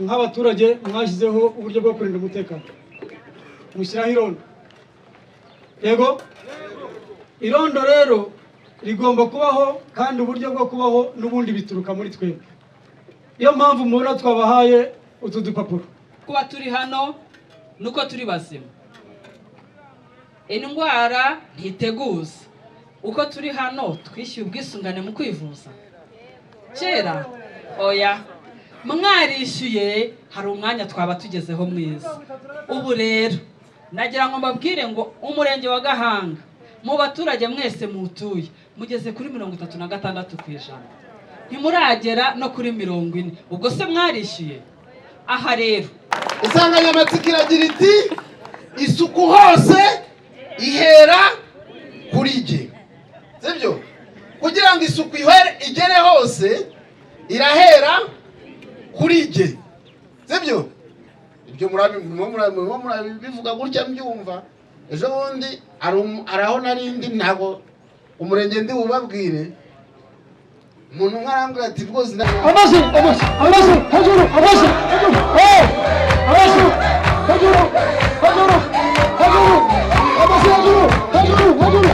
Nk'abaturage mwashyizeho uburyo bwo kurinda umutekano, mushyiraho irondo. Yego, irondo rero rigomba kubaho, kandi uburyo bwo kubaho n'ubundi bituruka muri twebwe. Niyo mpamvu mubona twabahaye utu dupapuro. Kuba turi hano nuko turi bazima. Indwara ntiteguza. Uko turi hano twishyuye ubwisungane mu kwivuza kera? Oya, mwarishyuye, hari umwanya twaba tugezeho mwiza. Ubu rero nagira ngo mbabwire ngo umurenge wa Gahanga, mu baturage mwese mutuye, mugeze kuri 36%, ntimuragera no kuri 40. Ubwo se mwarishyuye? Aha rero Insanganyamatsiko iragira iti: "Isuku hose ihera kuri jye." Sibyo? Kugira ngo isuku igere hose, irahera kuri jye, sibyo? Ibyo murimo murabivuga gutya mbyumva. Ejo bundi hari aho narindi, ntabwo umurenge ndi bubabwire, umuntu umwe arambwira ati: "Rwose Amashyi, amashyi, amashyi hejuru, amashyi hejuru, oh, amashyi hejuru, hejuru, hejuru, amashyi hejuru, hejuru, hejuru."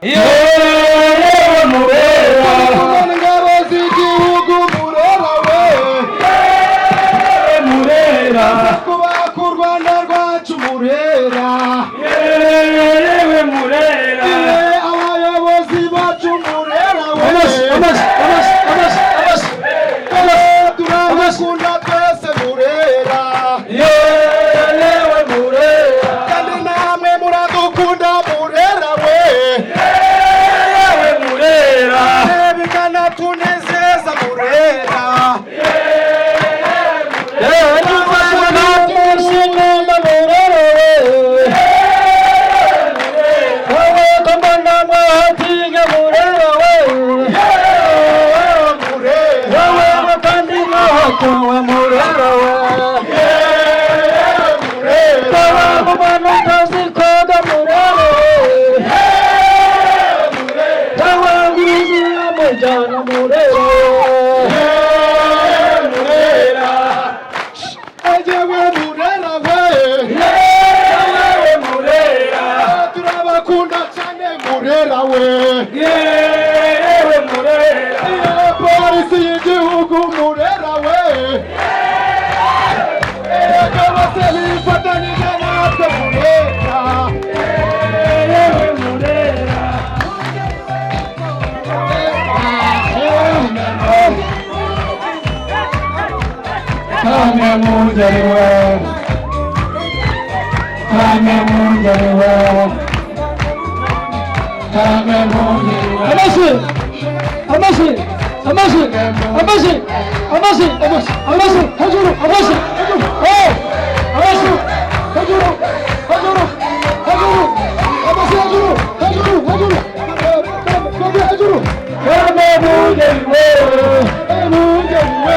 Yewe Murera, Ingabo z'igihugu, Murera we, Murera, kubaka u Rwanda rwacu, Murera. Yewe Murera, Abayobozi bacu, Murera we, Amashyi, amashyi, amashyi, amashyi, amashyi, amashyi. Turabakunda twese, Murera. Yewe Murera, Kandi namwe muradukunda, Murera we. Yewe Murera, Bikanatunezeza, Murera. Yewe natwe Murera we, wowe ko mbona mwahatinya, Murera we, wowe kandi mwahatowe, Murera we, wowe mubona utazi koga, Murera we, wowe ngwizi amujyana, Murera we. Murera, Ejewe Murera we, Yewe Murera, turabakunda cyane, Murera we. Yewe Murera, Polisi y'igihugu, Murera we, erega bose bifatanyije natwe, Murera. Yewe Murera, Kame mungeri we, Kame mungeri we, Kame mungeri we. Amashyi, amashyi, amashyi, amashyi, amashyi, amashyi, amashyi hejuru, amashyi hejuru, oh, amashyi hejuru, hejuru, hejuru, amashyi hejuru, hejuru, hejuru, hejuru, hejuru. Kame mungeri we, Mungeri we.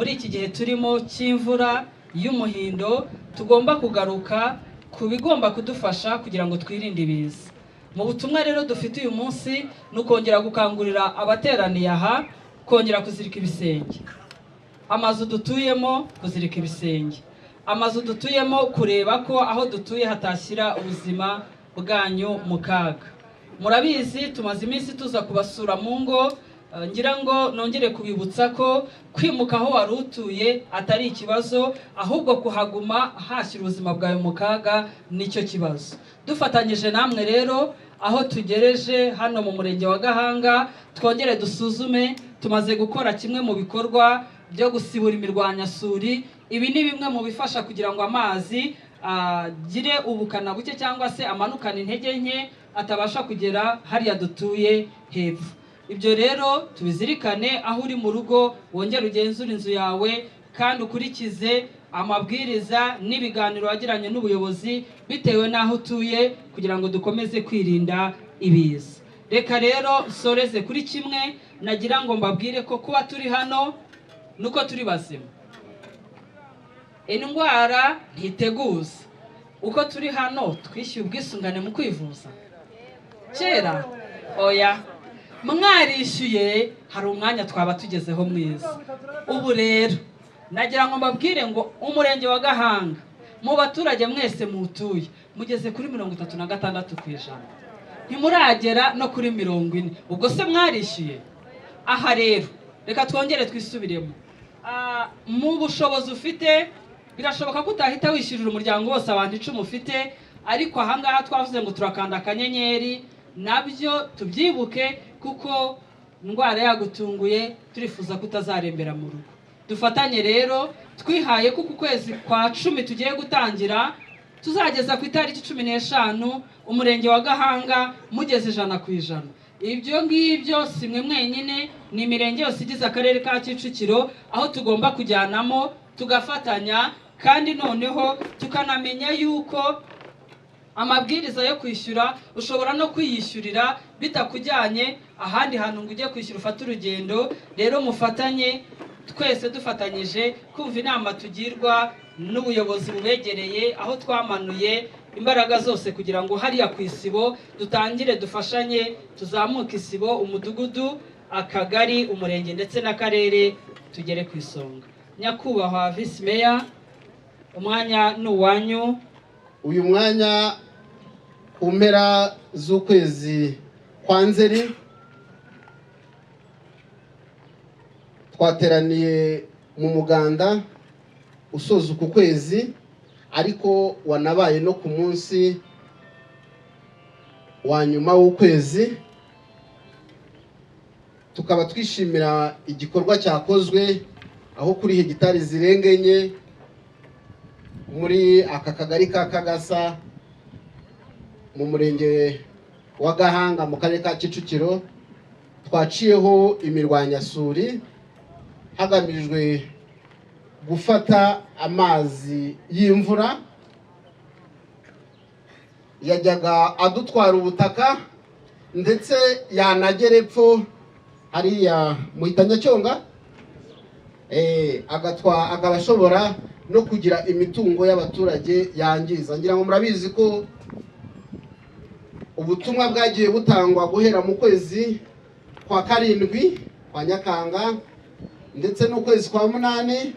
Muri iki gihe turimo cy'imvura y'umuhindo, tugomba kugaruka ku bigomba kudufasha kugira ngo twirinde ibiza. Mu butumwa rero dufite uyu munsi ni ukongera gukangurira abateraniye aha kongera kuzirika ibisenge amazu dutuyemo, kuzirika ibisenge amazu dutuyemo, kureba ko aho dutuye hatashyira ubuzima bwanyu mu kaga. Murabizi, tumaze iminsi tuza kubasura mu ngo. Ngira ngo nongere kubibutsa ko kwimuka aho wari utuye atari ikibazo, ahubwo kuhaguma hashyira ubuzima bwawe mu kaga nicyo kibazo. Dufatanyije namwe rero, aho tugereje hano mu murenge wa Gahanga, twongere dusuzume. Tumaze gukora kimwe mu bikorwa byo gusibura imirwanyasuri. Ibi ni bimwe mu bifasha kugira ngo amazi agire ubukana buke cyangwa se amanukane intege nke, atabasha kugera hariya dutuye hepfo. Ibyo rero tubizirikane. Aho uri mu rugo, wongere ugenzure inzu yawe kandi ukurikize amabwiriza n'ibiganiro wagiranye n'ubuyobozi bitewe n'aho utuye, kugira ngo dukomeze kwirinda ibiza. Reka rero nsoreze kuri kimwe nagira ngo mbabwire, ko kuba turi hano nuko turi bazima. Indwara ntiteguza. Uko turi hano, twishyuye ubwisungane mu kwivuza kera? Oya. Mwarishyuye, hari umwanya twaba tugezeho mwiza. Ubu rero nagira ngo mbabwire ngo umurenge wa Gahanga, mu baturage mwese mutuye, mugeze kuri 36%, ntimuragera no kuri 40. Ubwo se mwarishyuye? Aha rero reka twongere twisubiremo. Mu bushobozi ufite, birashoboka ko utahita wishyurira umuryango wose, abantu 10 ufite, ariko ahangaha twavuze ngo turakanda akanyenyeri, nabyo tubyibuke, kuko indwara yagutunguye turifuza ko utazarembera mu rugo. Dufatanye rero, twihaye ko uku kwezi kwa 10 tugiye gutangira tuzageza ku itariki 15 umurenge wa Gahanga mugeze 100%. Ibyo ngibyo si mwe mwenyine, ni imirenge yose igize akarere ka Kicukiro, aho tugomba kujyanamo tugafatanya, kandi noneho tukanamenya yuko amabwiriza yo kwishyura ushobora no kwiyishyurira bitakujyanye ahandi hantu ngo ujye kwishyura ufate urugendo. Rero mufatanye, twese dufatanyije kumva inama tugirwa n'ubuyobozi bubegereye, aho twamanuye imbaraga zose kugira ngo hariya ku isibo dutangire dufashanye, tuzamuke isibo, umudugudu, akagari, umurenge ndetse n'akarere, tugere ku isonga. Nyakubahwa Visi Meya, umwanya ni uwanyu. Uyu mwanya, ku mpera z'ukwezi kwa Nzeri, twateraniye mu muganda usoza uku kwezi, ariko wanabaye no ku munsi wa nyuma w'ukwezi. Tukaba twishimira igikorwa cyakozwe aho kuri hegitari zirenga 4 muri aka kagari ka Kagasa, mu murenge wa Gahanga, mu karere ka Kicukiro, twaciyeho imirwanyasuri hagamijwe gufata amazi y'imvura yajyaga adutwara ubutaka, ndetse yanagera epfo hariya muhita Nyacyonga, agatwa akaba ashobora no kugira imitungo y'abaturage yangiza. Ngira ngo murabizi ko ubutumwa bwagiye butangwa guhera mu kwezi kwa karindwi kwa Nyakanga ndetse n'ukwezi kwa munani,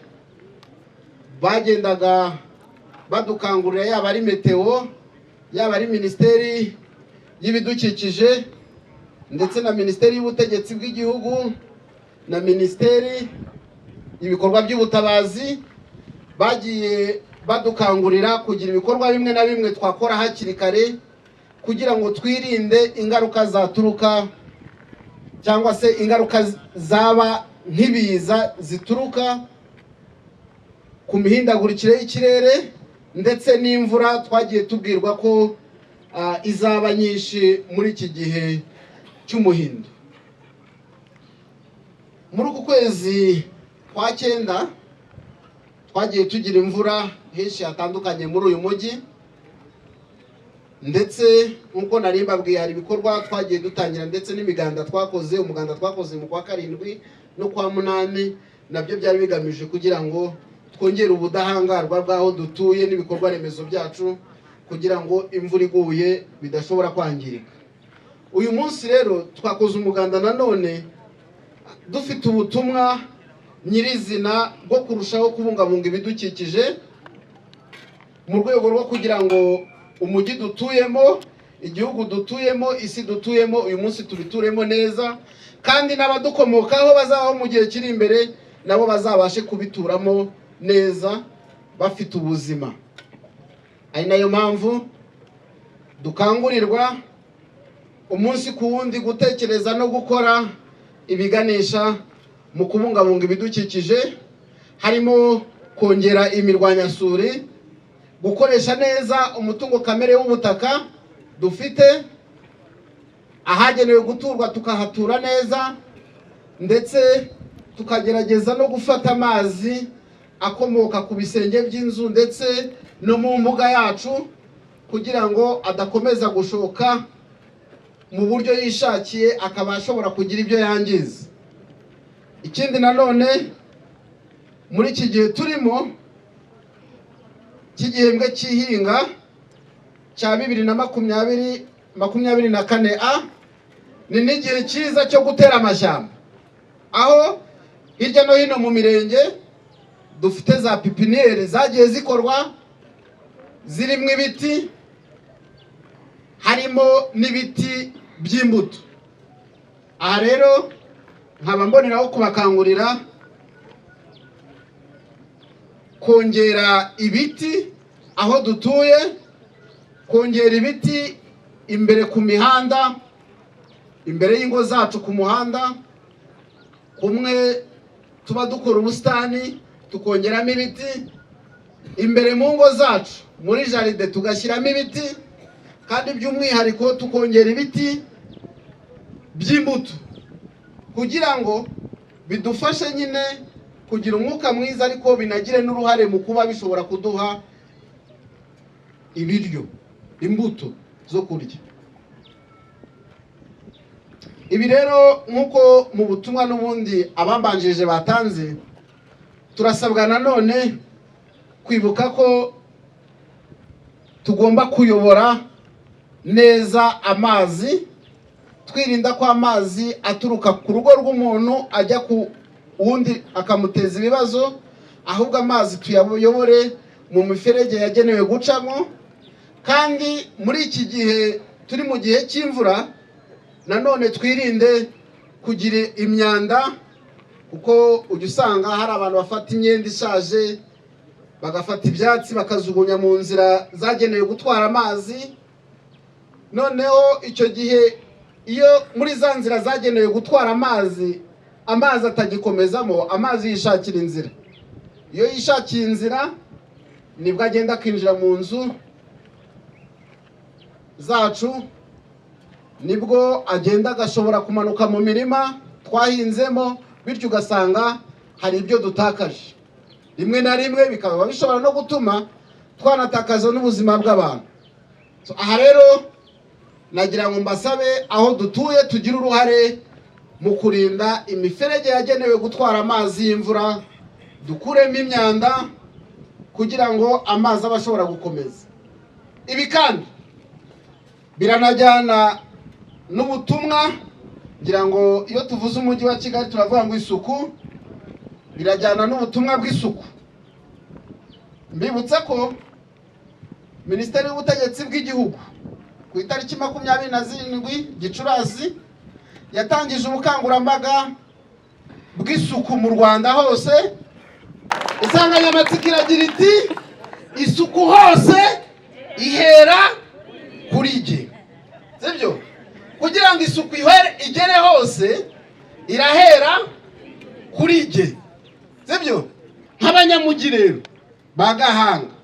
bagendaga badukangurira, yaba ari meteo, yaba ari Minisiteri y'Ibidukikije, ndetse na Minisiteri y'Ubutegetsi bw'Igihugu na Minisiteri y'Ibikorwa by'Ubutabazi, bagiye badukangurira kugira ibikorwa bimwe na bimwe twakora hakiri kare kugira ngo twirinde ingaruka zaturuka cyangwa se ingaruka zaba nk'ibiza zituruka ku mihindagurikire y'ikirere, ndetse n'imvura twagiye tubwirwa ko izaba nyinshi muri iki gihe cy'umuhindo. Muri uku kwezi kwa cyenda twagiye tugira imvura henshi hatandukanye muri uyu mujyi. Ndetse nk'uko nari mbabwiye, hari ibikorwa twagiye dutangira ndetse n'imiganda twakoze. Umuganda twakoze mu kwa karindwi no kwa munani nabyo byari bigamije kugira ngo twongere ubudahangarwa bw'aho dutuye n'ibikorwa remezo byacu, kugira ngo imvura iguye bidashobora kwangirika. Uyu munsi rero twakoze umuganda nanone dufite ubutumwa nyirizina bwo kurushaho kubungabunga ibidukikije, mu rwego rwo kugira ngo umujyi dutuyemo, igihugu dutuyemo, isi dutuyemo uyu munsi tubituremo neza, kandi n'abadukomokaho bazabaho mu gihe kiri imbere nabo bazabashe kubituramo neza bafite ubuzima. Ari nayo mpamvu dukangurirwa umunsi ku wundi gutekereza no gukora ibiganisha mu kubungabunga ibidukikije, harimo kongera imirwanyasuri, gukoresha neza umutungo kamere w'ubutaka dufite, ahagenewe guturwa tukahatura neza, ndetse tukagerageza no gufata amazi akomoka ku bisenge by'inzu ndetse no mu mbuga yacu, kugira ngo adakomeza gushoka mu buryo yishakiye akaba ashobora kugira ibyo yangiza. Ikindi nanone muri iki gihe turimo cy'igihembwe cy'ihinga cya 2024 A, ni n'igihe cyiza cyo gutera amashyamba, aho hirya no hino mu mirenge dufite za pipiniyeri zagiye zikorwa zirimo ibiti, harimo n'ibiti by'imbuto. Aha rero nkaba mboneraho kubakangurira kongera ibiti aho dutuye, kongera ibiti imbere ku mihanda, imbere y'ingo zacu ku muhanda, kumwe tuba dukora ubusitani tukongeramo ibiti, imbere mu ngo zacu muri jaride tugashyiramo ibiti, kandi by'umwihariko tukongera ibiti by'imbuto kugira ngo bidufashe nyine kugira umwuka mwiza, ariko binagire n'uruhare mu kuba bishobora kuduha ibiryo, imbuto zo kurya. Ibi rero nk'uko mu butumwa n'ubundi abambanjirije batanze, turasabwa nanone kwibuka ko tugomba kuyobora neza amazi, twirinda ko amazi aturuka ku rugo rw'umuntu ajya ku wundi akamuteza ibibazo, ahubwo amazi tuyayobore mu miferege yagenewe gucamo. Kandi muri iki gihe turi mu gihe cy'imvura nanone twirinde kugira imyanda, kuko ujya usanga hari abantu bafata imyenda ishaje bagafata ibyatsi bakajugunya mu nzira zagenewe gutwara amazi. Noneho icyo gihe iyo muri za nzira zagenewe gutwara amazi, amazi atagikomezamo, amazi yishakira inzira. Iyo yishakiye inzira nibwo agenda akinjira mu nzu zacu, nibwo agenda agashobora kumanuka mu mirima twahinzemo, bityo ugasanga hari ibyo dutakaje. Rimwe na rimwe bikaba bishobora no gutuma twanatakaza n'ubuzima bw'abantu. Aha rero nagira ngo mbasabe aho dutuye tugire uruhare mu kurinda imiferege yagenewe gutwara amazi y'imvura, dukuremo imyanda kugira ngo amazi abe ashobora gukomeza. Ibi kandi biranajyana n'ubutumwa, ngira ngo iyo tuvuze umujyi wa Kigali turavuga ngo isuku, birajyana n'ubutumwa bw'isuku. Mbibutsa ko Minisiteri y'Ubutegetsi bw'Igihugu ku itariki 27 Gicurasi yatangije ubukangurambaga bw'isuku mu Rwanda hose. Insanganyamatsiko iragira iti isuku hose ihera kuri jye, sibyo? Kugira ngo isuku igere hose irahera kuri jye, sibyo? Nk'abanyamujyi rero ba Gahanga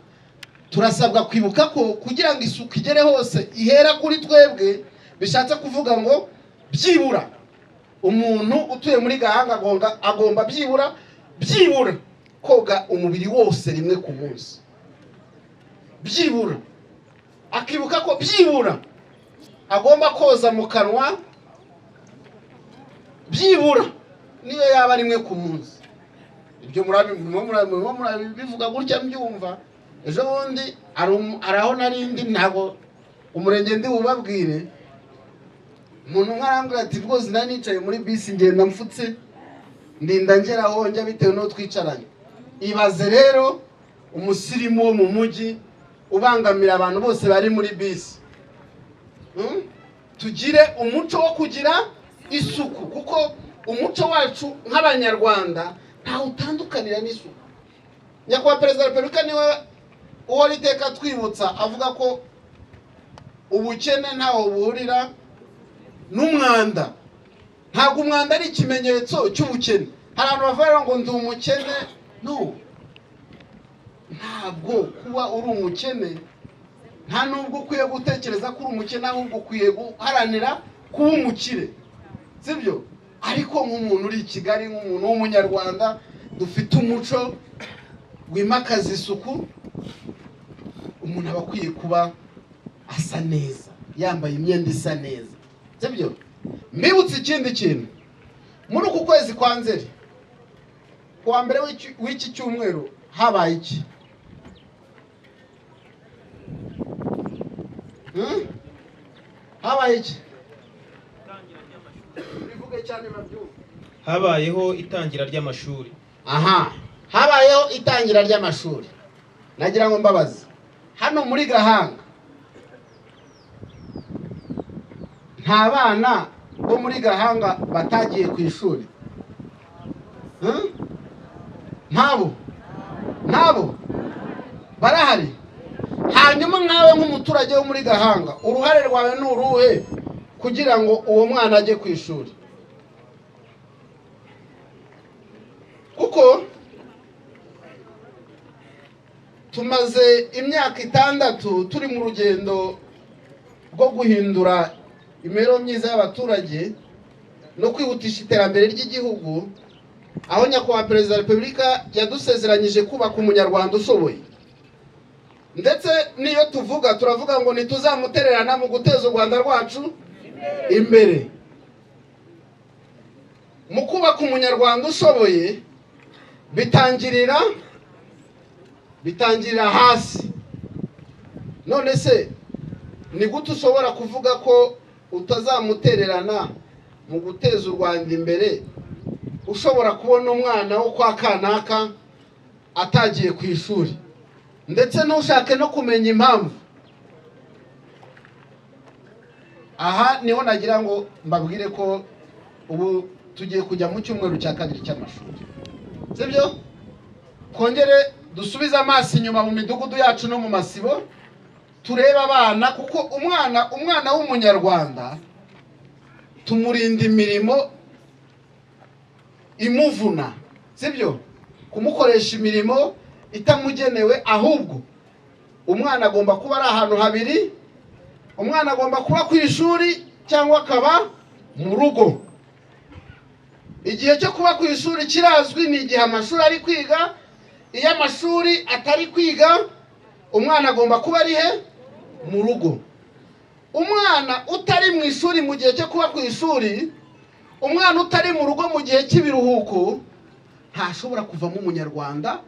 turasabwa kwibuka ko kugira ngo isuku igere hose ihera kuri twebwe, bishatse kuvuga ngo byibura umuntu utuye muri Gahanga agomba byibura koga umubiri wose rimwe ku munsi, byibura. Akibuka ko byibura agomba koza mu kanwa, byibura niyo yaba rimwe ku munsi. Ibyo murabivuga gutya mbyumva. Ejo bundi hari aho narindi, ntabwo umurenge ndi bubabwire, umuntu umwe arambwira ati rwose nari nicaye muri bisi ngenda mfutse, ndinda ngera aho njya bitewe n'uwo twicaranye. Ibaze rero umusirimu wo mu mujyi ubangamira abantu bose bari muri bisi. Tugire umuco wo kugira isuku, kuko umuco wacu nk'Abanyarwanda ntawe utandukanira n'isuku. Nyakubahwa Perezida wa Repubulika niwe uhora iteka twibutsa avuga ko ubukene ntaho buhurira n'umwanda. Ntabwo umwanda ari ikimenyetso cy'ubukene. Hari abantu bavuga ngo ndi umukene. No, ntabwo kuba uri umukene, nta nubwo ukwiye gutekereza ko uri umukene, ahubwo ukwiye guharanira kuba umukire, sibyo? Ariko nk'umuntu uri i Kigali, nk'umuntu w'Umunyarwanda, dufite umuco wimakaza isuku, umuntu aba akwiye kuba asa neza, yambaye imyenda isa neza, sibyo? Mbibutse ikindi kintu, muri uku kwezi kwa Nzeri, kuwa mbere w'iki cyumweru habaye iki? Habaye iki? Bivuge cyane babyumve. Habayeho itangira ry'amashuri. Aha, habayeho itangira ry'amashuri. Nagira ngo mbabaze, hano muri Gahanga nta bana bo muri Gahanga batagiye ku ishuri? Ntabo? Ntabo barahari? Hanyuma nkawe nk'umuturage wo muri Gahanga, uruhare rwawe ni uruhe kugira ngo uwo mwana ajye ku ishuri? Kuko tumaze imyaka 6 turi mu rugendo rwo guhindura imibereho myiza y'abaturage no kwihutisha iterambere ry'igihugu, aho Nyakubahwa Perezida wa Repubulika yadusezeranyije kubaka Umunyarwanda ushoboye. Ndetse n'iyo tuvuga turavuga ngo ntituzamutererana mu guteza u Rwanda rwacu imbere. Mu kubaka Umunyarwanda ushoboye bitangirira hasi. None se ni gute ushobora kuvuga ko utazamutererana mu guteza u Rwanda imbere, ushobora kubona umwana wo kwa kanaka atagiye ku ishuri, ndetse ntushake no kumenya impamvu? Aha niho nagira ngo mbabwire ko ubu tugiye kujya mu cyumweru cya kabiri cy'amashuri, sibyo? Twongere dusubize amaso inyuma mu midugudu yacu no mu masibo, turebe abana, kuko umwana w'Umunyarwanda tumurinda imirimo imuvuna, sibyo? Kumukoresha imirimo itamugenewe, ahubwo umwana agomba kuba ari ahantu habiri. Umwana agomba kuba ku ishuri cyangwa akaba mu rugo. Igihe cyo kuba ku ishuri kirazwi, ni igihe amashuri ari kwiga. Iyo amashuri atari kwiga, umwana agomba kuba ari he? Mu rugo. Umwana utari mu ishuri mu gihe cyo kuba ku ishuri, umwana utari mu rugo mu gihe cy'ibiruhuko, ntashobora kuvamo Umunyarwanda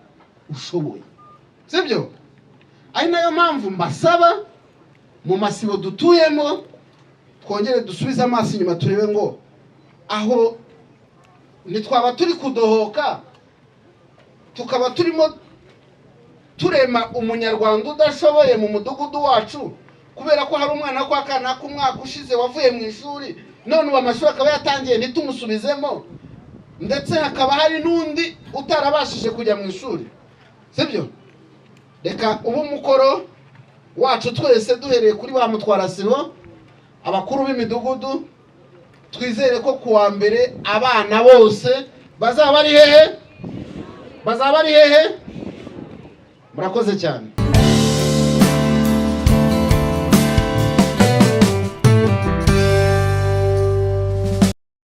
ushoboye, sibyo? Ari nayo mpamvu mbasaba mu masibo dutuyemo twongere dusubize amaso inyuma, turebe ngo aho ntitwaba turi kudohoka, tukaba turimo turema Umunyarwanda udashoboye mu mudugudu wacu, kubera ko hari umwana kwa kanaka umwaka ushize wavuye mu ishuri, none ubu amashuri akaba yatangiye ntitumusubizemo, ndetse hakaba hari n'undi utarabashije kujya mu ishuri, sibyo? Reka ubu umukoro wacu twese duhereye kuri ba mutwarasibo, abakuru b'imidugudu, twizere ko kuwa mbere abana bose bazaba ari hehe? Bazaba ari hehe? Murakoze cyane.